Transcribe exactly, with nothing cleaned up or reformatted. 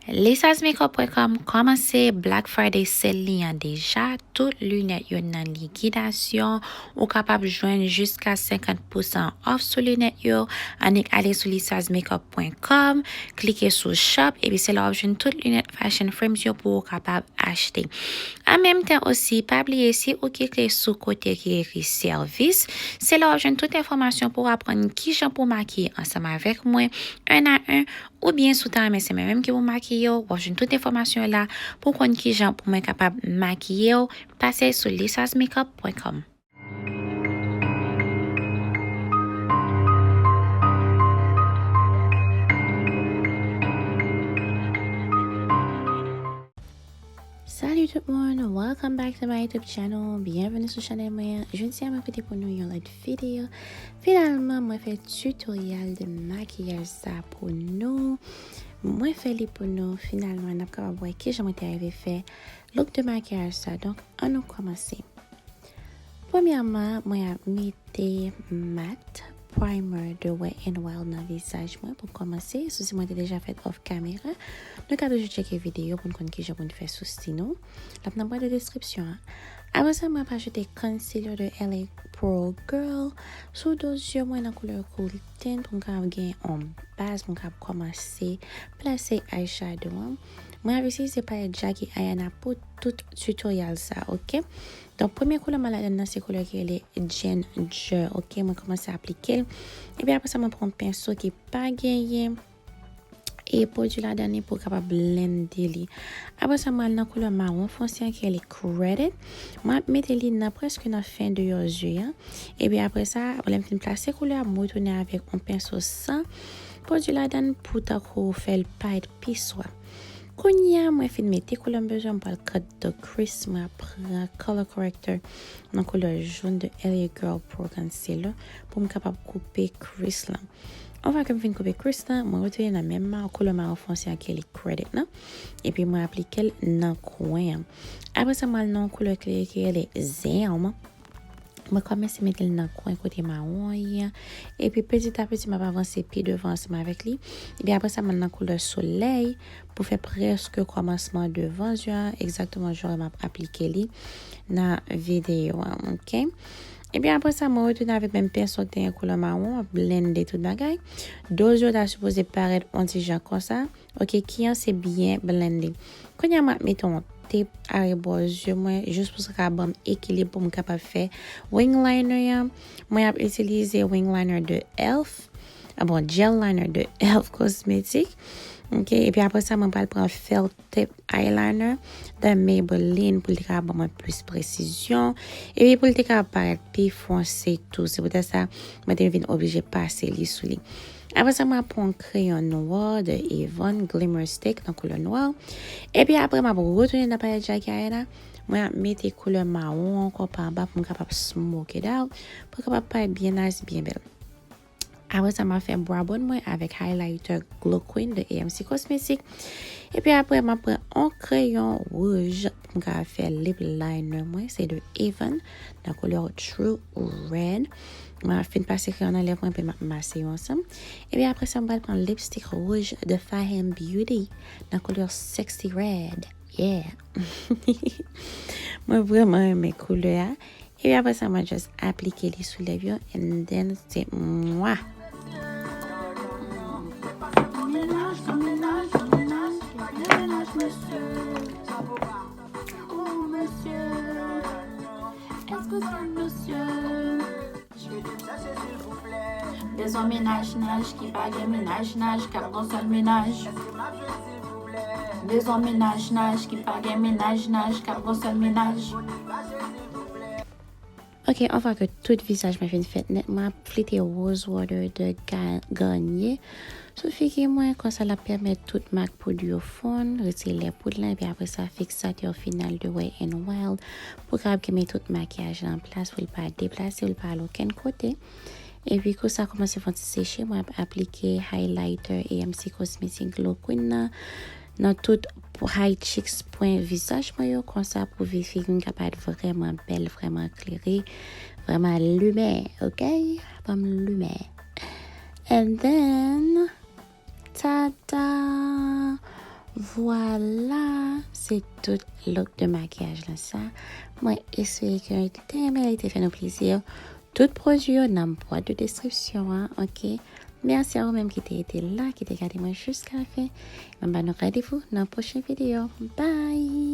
Lisazmakeup pwen kòm kòmanse Black Friday sale li an deja. Tout linèt yo nan likidasyon. Ou kapab jwenn jiska senkant pousan off sou linèt yo. Annik ale sou lisazmakeup pwen kòm, klike sou shop, epi se la w ap jwenn tout linèt Fashion Frames yo pou ou kapab achte. An menm tan osi, pa bliye si ou klike sou kote ki ekri sèvis, se la w ap jwenn tout enfòmasyon pou w aprann kijan pou w makiye ansanm avèk mwen, en a en, oubyen si w ta renmen se mwen menm ki pou makiye w, w ap jwenn tout enfòmasyon yo la pou w konn kijan pou mwen kapab makiye w, pase sou lisazmakeup pwen kòm. Salut tout moun, welcome back to my YouTube channel. Byenveni sou chanèl mwen an. Jodi a mwen pote pou nou yon lòt videyo. Finalman, mwen fè tutorial de makiyaj sa pou nou. Mwen fè li pou nou. Finalman, n ap kapab wè kijan mwen te rive fè look de makiyaj sa. Donk, ann nou kòmanse. Premyèman, mwen ap mete mat primer de Wet n Wild nan vizaj mwen pou kòmanse. Sousi mwen te deja fèt off camera. Nou ka toujou tcheke videyo pou n konn kijan pou n fè sousi nou. L ap nan bwat de deskripsyon an. Apre sa, mwen ap ajoute concealer de L A Pro Girl sou do zye mwen nan koulè Cool Tan pou m kapab gen yon baz pou m kapab kòmanse plase eyeshadow an. Mwen ap itilize palèt Jackie Ayanna pou tout tutorial sa, oke? Donk, premye koulè mwen ladan nan se koulè ki rele Ginger, oke? Mwen kòmanse aplike l. Epi apre sa, mwen pran yon penso ki pa genyen e pwodui ladan li pou w kapab blende li. Apre sa, mwen al nan koulè mawon fonse an ki rele Credit. Mwen ap mete li nan prèske nan fen deyò zye an. Epi apre sa, lè m fin plase koulè a, mwen retounen avèk yon penso san pwodui ladan l pou tankou fè l parèt pi swa. Kounye a, mwen fin mete koulè m bezwen, mwen pral cut the crease, mwen ap pran color corrector nan koulè jòn de L A Girl Pro Concealer pou m kapab koupe crease lan. Yon fwa ke m fin koupe crease lan, mwen retounen nan menm ma-, koulè mawon fonse an ki rele Credit lan, epi mwen aplike l nan kwen an. Apre sa, mwen al nan yon koulè klere ki rele Zen an. Mwen kòmanse mete l nan kwen kote mawon an ye an. Epi peti a peti, m ap avanse pi devan ansanm avèk li. Epi apre sa, mwen al nan koulè solèy pou fè prèske kòmansman devan zye an, egzakteman jan m ap aplike li nan videyo an, oke? Epi apre sa, mwen retounen avèk menm penso ki te gen koulè mawon, m ap blende tout bagay. Do zye w ta sipoze parèt yon ti jan konsa. Oke, ki an se byen blende. Kounye a, mwen ap mete yon tep arebò zye mwen, jis pou sa ka ban m ekilib pou m kapab fè wing liner an. Mwen ap itilize wing liner de elf. Ah bon, gel liner de elf Cosmetics. Oke, epi apre sa, mwen pral pran felt tip eyeliner de Maybelline pou l te ka ban mwen plis presizyon. Epi pou l te ka parèt pi fonse tou. Se poutèt sa, mwen te vin oblije pase li sou li. Apre sa, mwen ap pran yon kreyon nwa de Avon Glimmer Stick nan koulè nwa. Epi apre, m ap retounen nan palèt Jackie Ayanna. Mwen ap mete koulè mawon ankò pa anba pou m kapab smoke it out, pou l kapab parèt byen nice, byen bèl. Apre sa, m ap fè brow bone mwen avèk highlighter Glow Queen de A M C Cosmetics. Epi apre, m ap pran yon kreyon wouj pou m ka fè lip liner mwen. Se de Avon, nan koulè True Red. Mwen ap fin pase kreyon nan lèv mwen, epi m ap mase yo ansanm. Epi apre sa, m pral pran lipstick wouj de Faham Beauty, nan koulè Sexy Red. Yeah! Mwen vrèman renmen koulè a. Epi apre sa, mwen just aplike li sou lèv yo, and then se mwa. Bezwen mennaj naj ki pa gen mennaj naj k ap gon sèl mennaj. Bezwen mennaj naj ki pa gen mennaj naj k ap gon sèl mennaj. Ok, yon fwa ke tout vizaj mwen fin fèt nèt, mwen ap flite Rose Water de Ga-, Garnier sou figi mwen, konsa l ap pèmèt tout mak poud yo fonn, retire lè poud lan, epi apre sa, fixateur final de Wet n Wild pou kapab kenbe tout makiyaj lan an plas, pou l pa deplase, pou l pa al okenn kote. Epi kou sa kòmanse fè yon ti seche, mwen ap aplike highlighter A M C Cosmetics Glow Queen nan, nan tout high cheeks pwen vizaj mwen yo, konsa pou vi figi m ka parèt vrèman bèl, vrèman klere, vrèman limè, ok? Ban m limè. And then, tada! Vwala, se tout look de makiyaj lan sa. Mwen espere ke nou te renmen, li te fè nou plezi. Tout pwodui yo nan bwat de deskripsyon an, ok? Mèsi a ou menm ki te rete la, ki te gade mwen jiska la fen. Mwen ba nou randevou nan pwochen videyo. Bye!